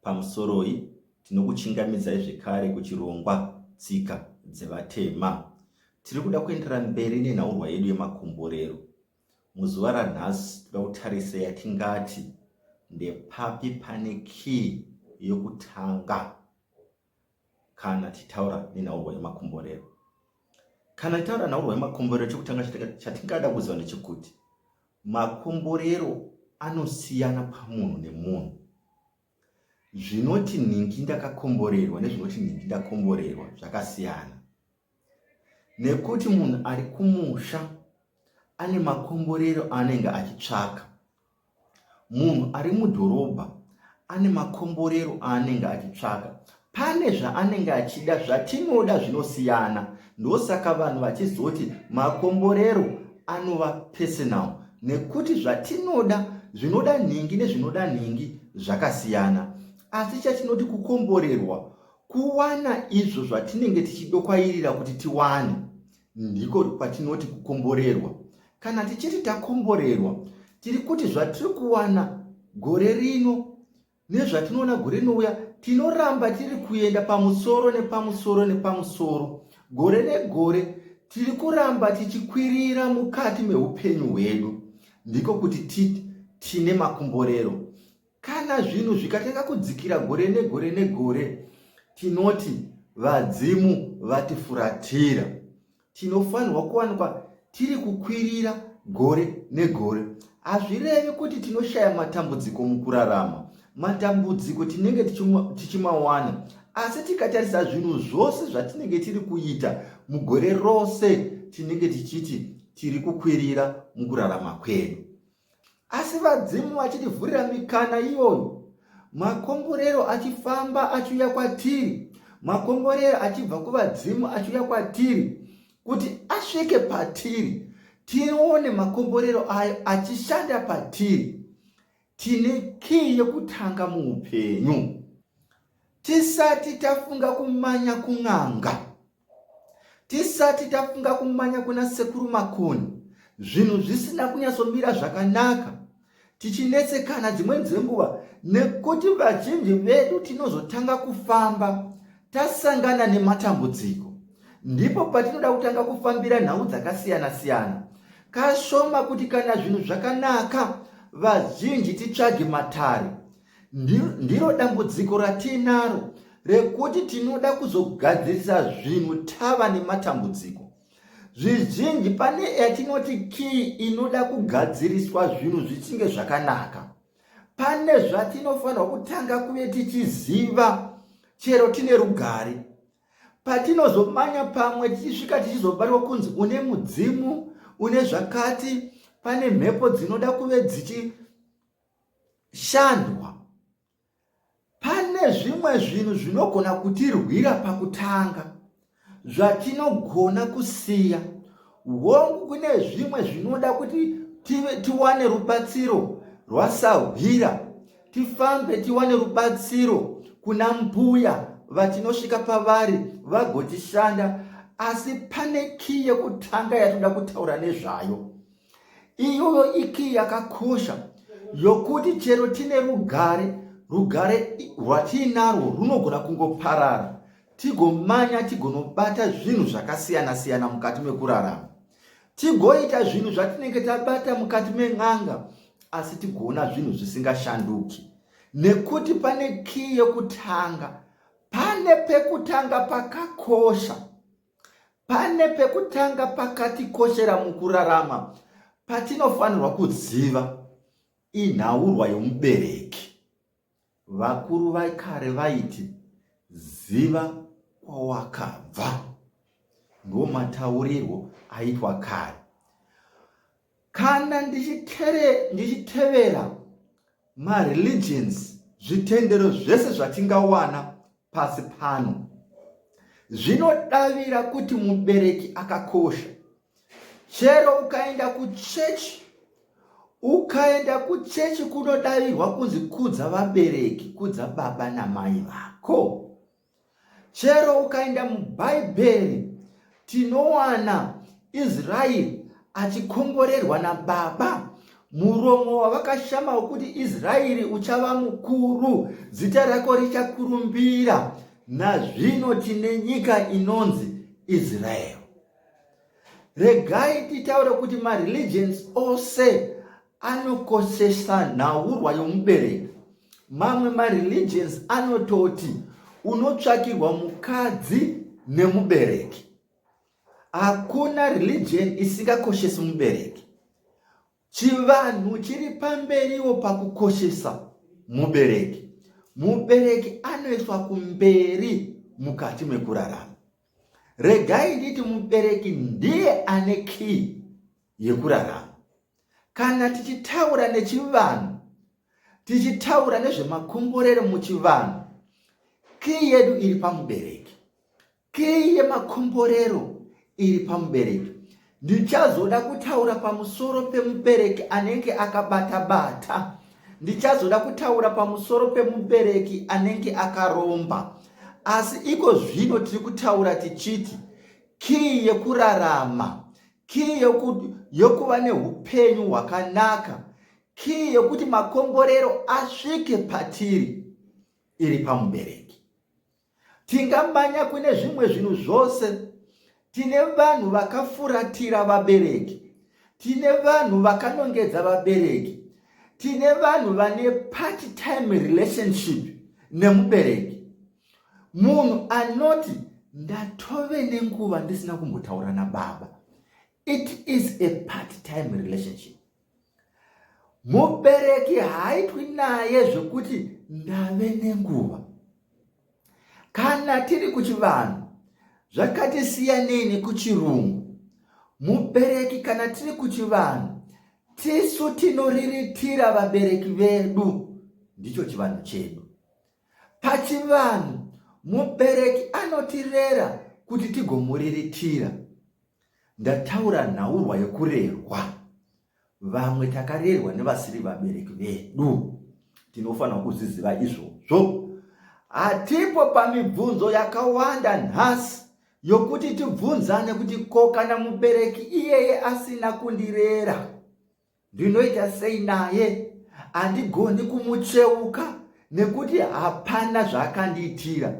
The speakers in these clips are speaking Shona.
Pamusoroi, tinokuchingamidzai zvekare kuchirongwa Tsika dzeVatema. Tiri kuda kuenderera mberi nenhaurwa yedu yemakomborero. Muzuva ranhasi toda kutarisa yatingati ndepapi pane kii yokutanga kana tichitaura nenhaurwa yemakomborero. Kana tichitaura nhaurwa yemakomborero, chekutanga chatingada kuziva ndechekuti makomborero anosiyana pamunhu nemunhu. Zvinoti nhingi ndakakomborerwa nezvinoti nhingi ndakomborerwa zvakasiyana. Nekuti munhu ari kumusha ane makomborero aanenge achitsvaka. Munhu ari mudhorobha ane makomborero aanenge achitsvaka. Pane zvaanenge achida zvatinoda zvinosiyana. Ndosaka vanhu vachizoti makomborero anova personal nekuti zvatinoda zvinoda nhingi nezvinoda nhingi zvakasiyana. Asi chatinoti kukomborerwa kuwana izvo zvatinenge tichidokwairira kuti tiwane ndiko kwatinoti kukomborerwa. Kana tichiti takomborerwa, tiri kuti zvatiri kuwana gore rino nezvatinoona gore rinouya tinoramba tiri kuenda pamusoro nepamusoro nepamusoro gore negore tiri kuramba tichikwirira mukati meupenyu hwedu ndiko kuti tine makomborero Kana zvinhu zvikatanga kudzikira gore negore negore, tinoti vadzimu vatifuratira. Tinofanirwa kuwanikwa tiri kukwirira gore negore. Hazvirevi kuti tinoshaya matambudziko mukurarama. Matambudziko tinenge tichimawana, asi tikatarisa zvinhu zvose zvatinenge tiri kuita mugore rose, tinenge tichiti tiri kukwirira mukurarama kwedu. Asi vadzimu vachitivhurira mikana iyoyo, makomborero achifamba achiuya kwatiri, makomborero achibva kuvadzimu achiuya kwatiri, kuti asvike patiri, tione makomborero ayo achishanda patiri. Tine kii yekutanga muupenyu. Tisati tafunga kumanya kun'anga, Tisati tafunga kumanya kuna sekuru Makoni, zvinhu zvisina kunyatsomira zvakanaka, tichinetsekana dzimweni dzenguva nekuti vazhinji vedu tinozotanga kufamba tasangana nematambudziko. Ndipo patinoda kutanga kufambira nhau dzakasiyana-siyana. Kashoma kuti kana zvinhu zvakanaka vazhinji titsvage matare. Ndiro dambudziko ratiinaro rekuti tinoda kuzogadzirisa zvinhu tava nematambudziko. Zvizhinji pane yatinoti kii inoda kugadziriswa zvinhu zvichinge zvakanaka. Pane zvatinofanirwa kutanga kuve tichiziva chero tine rugare. Patinozomanya pamwe tichisvika tichizobatwa kunzi une mudzimu, une zvakati, pane mhepo dzinoda kuve dzichi shandwa. Pane zvimwe zvinhu zvinogona kutirwira pakutanga zvatinogona kusiya. Hongu, kune zvimwe zvinoda kuti tiwane rubatsiro rwasahwira, tifambe tiwane rubatsiro kuna mbuya vatinosvika pavari vagotishanda, asi pane kii yekutanga yatinoda kutaura nezvayo. Iyoyo ikii yakakosha yokuti chero tine rugare, rugare rwatiinarwo runogona kungoparara tigomanya tigonobata zvinhu zvakasiyana siyana mukati mekurarama, tigoita zvinhu zvatinenge tabata mukati men'anga, asi tigoona zvinhu zvisingashanduki nekuti pane kii yekutanga, pane pekutanga pakakosha. Pane pekutanga pakatikoshera mukurarama patinofanirwa kuziva inhaurwa yomubereki. Vakuru vekare vaiti ziva kwawakabva. Ndomataurirwo aitwa kare. Kana ndichitevera mareligions, zvitendero zvese zvatingawana pasi pano, zvinodavira kuti mubereki akakosha. Chero ukaenda kuchechi, ukaenda kuchechi kunodavirwa kunzi kudza vabereki, kudza baba namai vako. Chero ukaenda muBhaibheri tinowana Israeri achikomborerwa nababa. Muromo wavakashama wokuti Israeri uchava mukuru, zita rako richakurumbira. Nazvino tine nyika inonzi Israel. Regai titaure kuti mareligions ose anokoshesa nhaurwa yomubereki. Mamwe mareligions anototi unotsvakirwa mukadzi nemubereki. Hakuna religion isingakoshesi mubereki. Chivanhu chiri pamberiwo pakukoshesa mubereki. Mubereki anoiswa kumberi mukati mekurarama. Regai nditi mubereki ndiye ane key yekurarama. Kana tichitaura nechivanhu, tichitaura nezvemakomborero muchivanhu, key yedu iri pamubereki. Kiyi yemakomborero iri pamubereki. Ndichazoda kutaura pamusoro pemubereki anenge akabata bata. Ndichazoda kutaura pamusoro pemubereki anenge akaromba. Asi iko zvino tiri kutaura tichiti kiyi yekurarama, kiyi yokuva neupenyu hwakanaka, kiyi yokuti makomborero asvike patiri iri pamubereki. Tingamanya kune zvimwe zvinhu zvose. Tine vanhu vakafuratira vabereki. Tine vanhu vakanongedza vabereki. Tine vanhu vane part time relationship nemubereki. Munhu anoti ndatove nenguva ndisina kumbotaura nababa. It is a part time relationship. Mubereki haaitwi naye zvekuti ndave nenguva. Kana tiri kuchivanhu zvakati siyanei nekuchirungu. Mubereki kana tiri kuchivanhu tisu tinoriritira vabereki vedu, ndicho chivanhu chedu. Pachivanhu mubereki anotirera kuti tigomuriritira. Ndataura nhaurwa yekurerwa. Vamwe takarerwa nevasiri vabereki vedu. Tinofanira kuzviziva izvozvo. Hatipo pamibvunzo yakawanda nhasi yokuti tibvunzane kuti ko kana mubereki iyeye asina kundirera Ndinoita sei naye? Handigoni kumucheuka nekuti hapana zvaakandiitira.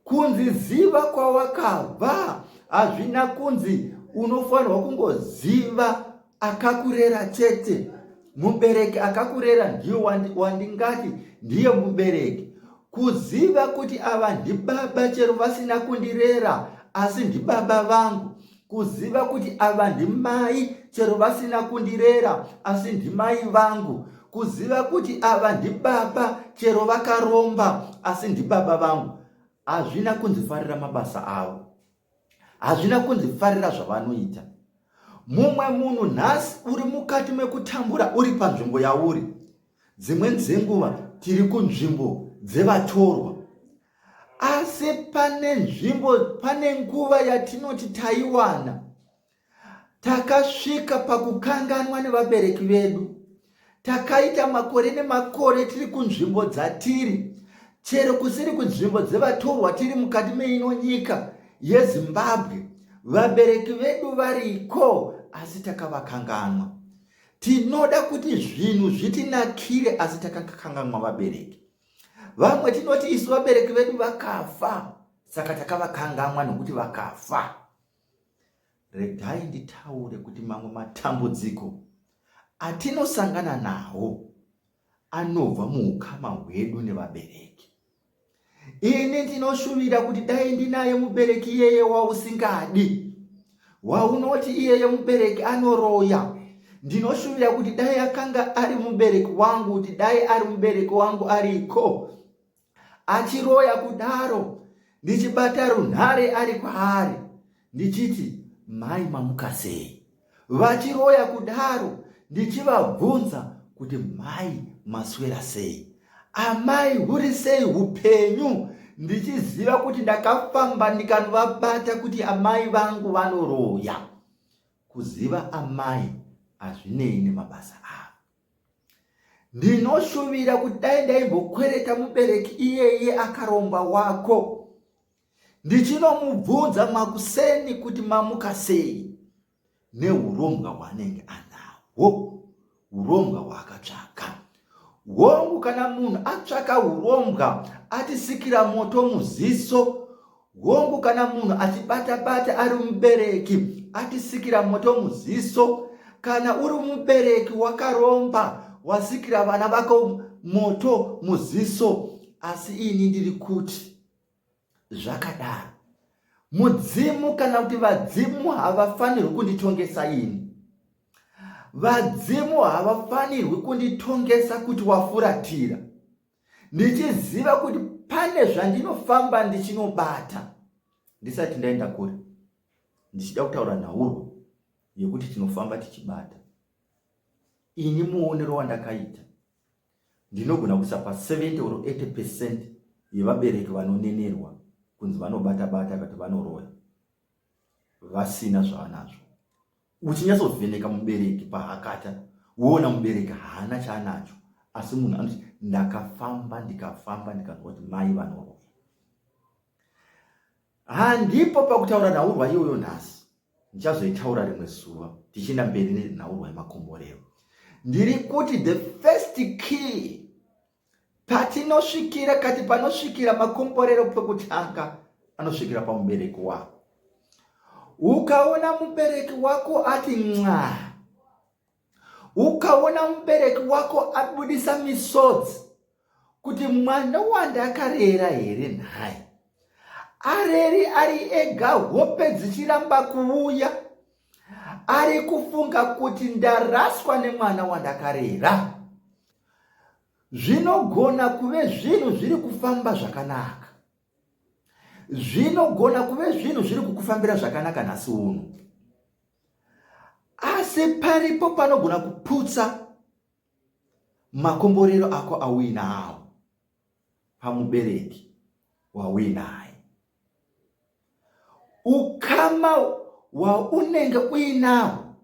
Kunzi ziva kwawakabva hazvina kunzi unofanirwa kungoziva akakurera chete. Mubereki akakurera ndiye wandingati ndiye mubereki. Kuziva kuti ava ndibaba chero vasina kundirera asi ndibaba vangu. Kuziva kuti ava ndimai chero vasina kundirera asi ndimai vangu. Kuziva kuti ava ndibaba chero vakaromba asi ndibaba vangu. Hazvina kunzi farira mabasa avo. Hazvina kunzi farira zvavanoita. Mumwe munhu nhasi uri mukati mekutambura uri panzvimbo yauri. Dzimweni dzenguva tiri kunzvimbo dzevatorwa. Asi pane nzvimbo, pane nguva yatinoti taiwana, takasvika pakukanganwa nevabereki vedu. Takaita makore nemakore tiri kunzvimbo dzatiri, chero kusiri kunzvimbo dzevatorwa, tiri mukati meino nyika yeZimbabwe. Vabereki vedu variko, asi takavakanganwa. Tinoda kuti zvinhu zvitinakire, asi takakanganwa vabereki. Vamwe tinoti isu vabereki vedu vakafa, saka takavakangamwa nokuti vakafa. Regai nditaure kuti mamwe matambudziko atinosangana nawo anobva muukama hwedu nevabereki. Ini ndinoshuvira kuti dai ndinaye mubereki iyeye wausingadi, waunoti iyeye mubereki anoroya. Ndinoshuvira kuti dai akanga ari mubereki wangu, kuti dai ari mubereki wangu ariko achiroya kudaro, ndichibata runhare ari kwaari ndichiti mai mamuka sei, vachiroya kudaro ndichivabvunza kuti mai maswera sei, amai huri sei upenyu, ndichiziva kuti ndakafamba ndikanovabata kuti amai vangu vanoroya. Kuziva amai hazvinei nemabasa avo. Ndinoshuvira kuti dai ndaimbokwereta mubereki iyeye akaromba wako ndichinomubvunza makuseni kuti mamuka sei neurombwa hwaanenge anahwo. urombwa hwaakatsvaka. Hongu, kana munhu atsvaka urombwa atisikira moto muziso. Hongu, kana munhu achibata-bata ari mubereki atisikira moto muziso. Kana uri mubereki wakaromba wasikira vana vako moto muziso. Asi ini ndiri kuti zvakadaro, mudzimu kana kuti vadzimu havafanirwi kunditongesa ini. Vadzimu havafanirwi kunditongesa kuti wafuratira, ndichiziva kuti pane zvandinofamba ndichinobata. Ndisati ndaenda kure, ndichida kutaura nhaurwa yekuti tinofamba tichibata. Ini muonero wandakaita, ndinogona kuisa pa 70 or 80% yevabereki vanonenerwa kunzi vanobata bata kati vanoroya vasina zvavanazvo. Uchinyatsovheneka mubereki pahakata, woona mubereki haana chaanacho, asi munhu anoti ndakafamba ndikafamba ndikanzwa kuti mai vanoroya. Handipo pakutaura nhaurwa iyoyo nhasi, ndichazoitaura rimwe zuva tichienda mberi nenhaurwa yemakomborero. Ndiri kuti the first key patinosvikira kati panosvikira makomborero pekutanga anosvikira pamubereki wako. Ukaona mubereki wako ati nxa, ukaona mubereki wako abudisa misodzi kuti mwana wandakarera here nhai, areri ari ega, hope dzichiramba kuuya, ari kufunga kuti ndaraswa nemwana wandakarera. Zvinogona kuve zvinhu zviri kufamba zvakanaka, zvinogona kuve zvinhu zviri kukufambira zvakanaka nhasi uno, asi paripo panogona kuputsa makomborero ako auinawo pamubereki wauinaye. Ukama hwaunenge uinawo,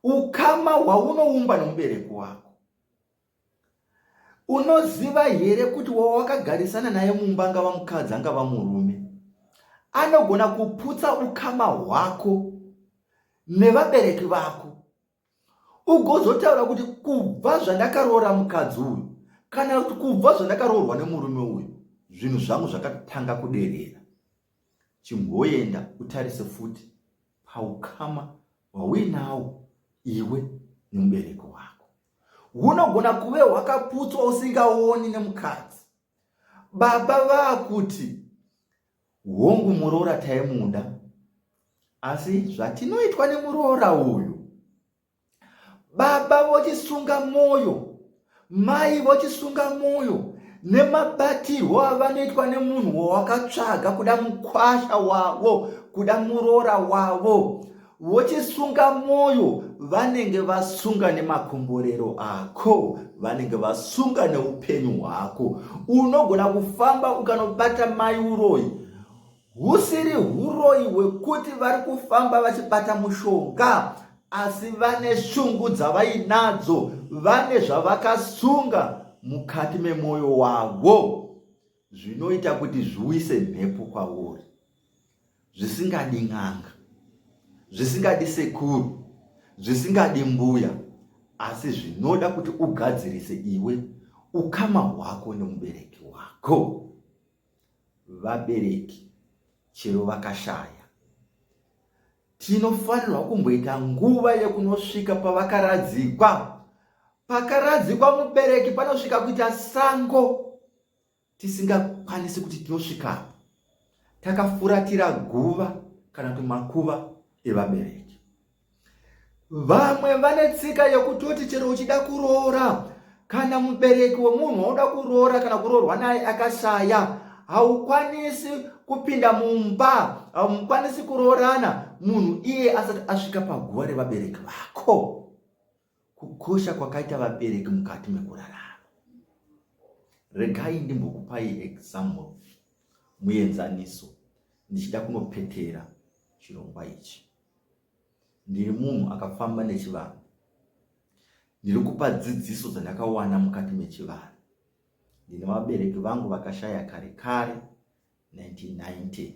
ukama hwaunoumba nomubereki wako. Unoziva here kuti wawakagarisana naye mumba, angava mukadzi angava murume, anogona kuputsa ukama hwako nevabereki vako, ugozotaura kuti kubva zvandakaroora mukadzi uyu kana kuti kubva zvandakaroorwa nemurume uyu, zvinhu zvangu zvakatanga kuderera. Chimboenda utarise futi paukama hwauinawo iwe nemubereki wako. Hunogona kuve hwakaputswa usingaoni nemukadzi. Baba vaakuti hongu muroora taimuda, asi zvatinoitwa nemuroora uyu, baba vochisunga mwoyo, mai vochisunga mwoyo nemabatirwo avanoitwa nemunhu wawakatsvaga kuda mukwasha wavo, kuda muroora wavo, vochisunga mwoyo. Vanenge vasunga nemakomborero ako, vanenge vasunga neupenyu hwako. Unogona kufamba ukanobata mai uroyi husiri huroyi hwekuti vari kufamba vachibata mushonga, asi vane shungu dzavainadzo, vane zvavakasunga mukati memwoyo wavo zvinoita kuti zviwise mhepo kwauri, zvisingadi n'anga, zvisingadi sekuru, zvisingadi mbuya, asi zvinoda kuti ugadzirise iwe ukama hwako nemubereki wako. Vabereki chero vakashaya, tinofanirwa kumboita nguva yekunosvika pavakaradzikwa. Pakaradzikwa mubereki panosvika kuita sango tisingakwanisi kuti tinosvikapo, takafuratira guva kana kuti makuva evabereki. Vamwe vane tsika yekutoti chero uchida kuroora, kana mubereki wemunhu wauda kuroora kana kuroorwa naye akashaya, haukwanisi kupinda mumba, haukwanisi kuroorana munhu iye asati asvika paguva revabereki vako. Kukosha kwakaita vabereki mukati mekurarama. Regai ndimbokupai example, muenzaniso, ndichida kunopetera chirongwa ichi. Ndiri munhu akafamba nechivanhu. Ndiri kupa dzidziso dzandakawana mukati mechivanhu. Ndine vabereki vangu vakashaya kare kare 1990.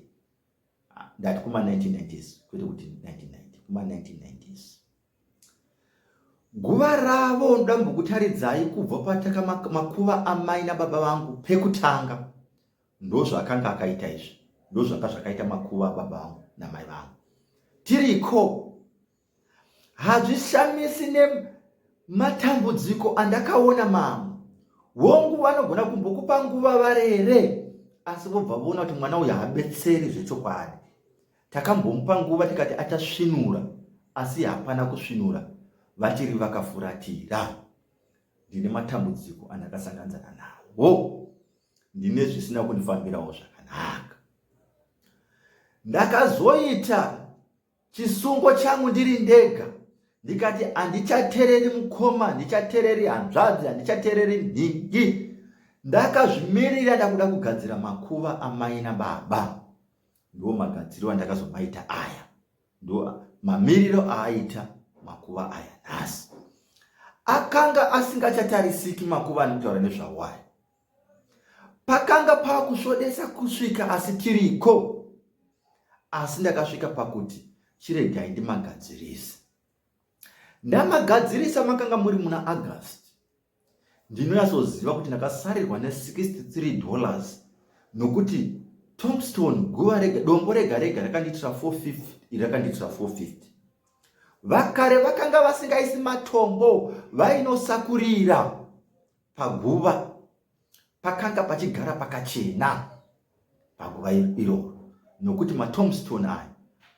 Ndati kuma 1990s, kwete kuti 1990, kuma 1990s. Guva ravo ndoda kumbokutaridzai kubva pataka makuva amai nababa vangu pekutanga. Ndozvaakanga akaita izvi. Ndozvanga zvakaita makuva ababa vangu namai vangu. Tiriko. Hazvishamisi nematambudziko andakaona mamwe. Hongu vanogona kumbokupa nguva varere asi vobva voona kuti mwana uyu haabetseri zvechokwadi. Takambomupa nguva tikati achasvinura asi hapana kusvinura vachiri vakafuratira. Ndine matambudziko andakasanganzana nawo. Ndine zvisina kundifambirawo zvakanaka. Ndakazoita chisungo changu ndiri ndega ndikati handichatereri mukoma handichatereri hanzvadzi handichatereri nhingi ndakazvimirira ndakuda kugadzira makuva amai nababa Ndiwo magadziriro andakazomaita aya, ndo mamiriro aaita makuva aya nhasi. Akanga asingachatarisiki makuva andikutaura nezvawo aya. Pakanga pakusvodesa kusvika asi tiriko. Asi ndakasvika pakuti chiregai ndimagadzirise. Ndamagadzirisa makanga muri muna August. Ndinonyatsoziva kuti ndakasarirwa ne63 dollars nokuti tombstone guva rega dombo rega rega rakandiitira 450 iri rakandiitira 450. Vakare vakanga vasingaisi matombo vainosakurira paguva pakanga pachigara pakachena paguva iroro nokuti matombstone aya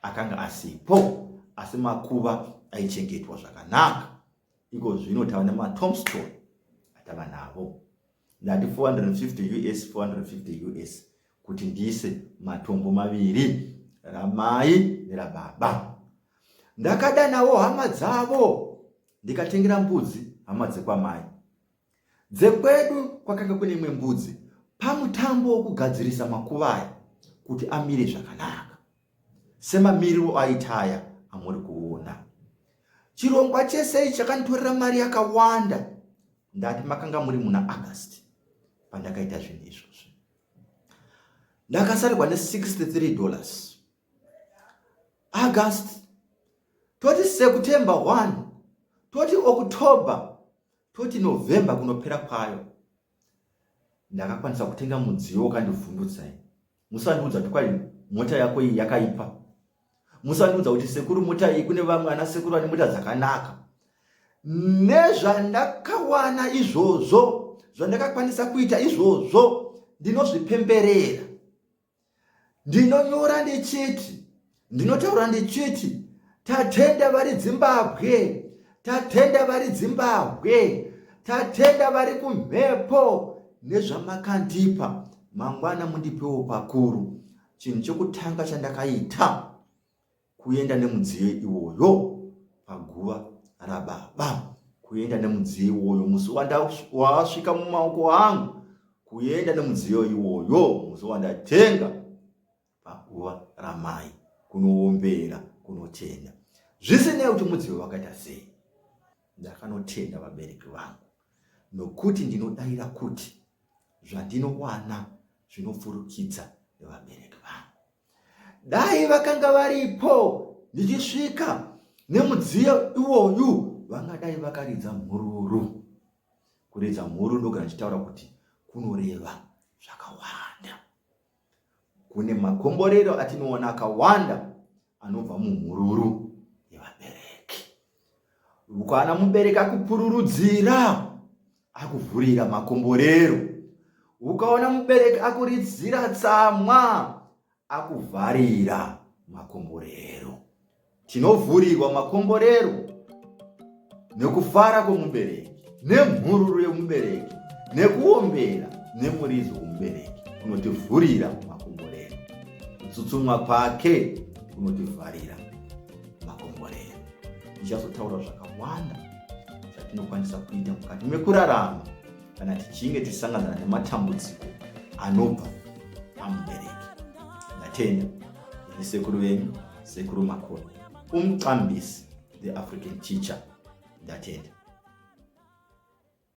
akanga asipo asi makuva aichengetwa zvakanaka. Iko zvino tava nematombstone atava navo. Ndati 450 US, 450 US kuti ndiise matombo maviri, ramai nerababa. Ndakadanawo hama dzavo ndikatengera mbudzi hama dzekwamai. Dzekwedu kwakanga kune imwe mbudzi pamutambo wokugadzirisa makuva aya kuti amire zvakanaka semamiriro aita aya amuri kuona. Chirongwa chese ichi chakanditorera mari yakawanda. Ndati makanga muri muna August pandakaita zvinhu izvozvi. Ndakasarirwa ne63 dollars. August toti September 1 toti October toti November kunopera kwayo ndakakwanisa kutenga mudziyo wakandivhundutsa ini. Musandiudza kuti kwai mota yako iyi yakaipa. Musandiudza kuti sekuru mota iyi kune vamwe ana sekuru vane mota dzakanaka. Nezvandakawana izvozvo, zvandakakwanisa kuita izvozvo, ndinozvipemberera. Ndinonyora ndichiti, ndinotaura ndichiti, tatenda vari Zimbabwe, tatenda vari Zimbabwe, tatenda vari kumhepo nezvamakandipa. Mangwana mundipewo pakuru. Chinhu chekutanga chandakaita kuenda nemudziyo iwoyo paguva rababa, kuenda nemudziyo iwoyo musi wasvika mumaoko angu, kuenda nemudziyo iwoyo musi wandatenga paguva ramai, kunoombera, kunotenda, zvisinei kuti mudziyo wakaita sei. Ndakanotenda vabereki vangu nokuti ndinodaira kuti zvandinowana zvinopfurukidza nevabereki vangu. Dai vakanga varipo ndichisvika nemudziyo iwoyu, vangadai vakaridza mhururu. Kuridza mhururu ndogara ndichitaura kuti kunoreva zvakawanda. Kune makomborero atinoona akawanda anobva mumhururu yevabereki. Kana mubereki akupururudzira, akuvhurira makomborero. Ukaona mubereki akuridzira tsamwa, akuvharira makomborero. Tinovhurirwa makomborero nekufara kwomubereki, nemhururu yemubereki, nekuombera nemuridzo womubereki kunotivhurira makomborero. Kutsutsumwa kwake kunotivharira makomborero. Ndichazotaura zvakawanda zvatinokwanisa kuita mukati mekurarama kana tichinge tisangana nematambudziko anobva pamubereki. Ndatenda. Ndini sekuru venyu, Sekuru Makoni, umqambisi, the African teacher. Ndatenda.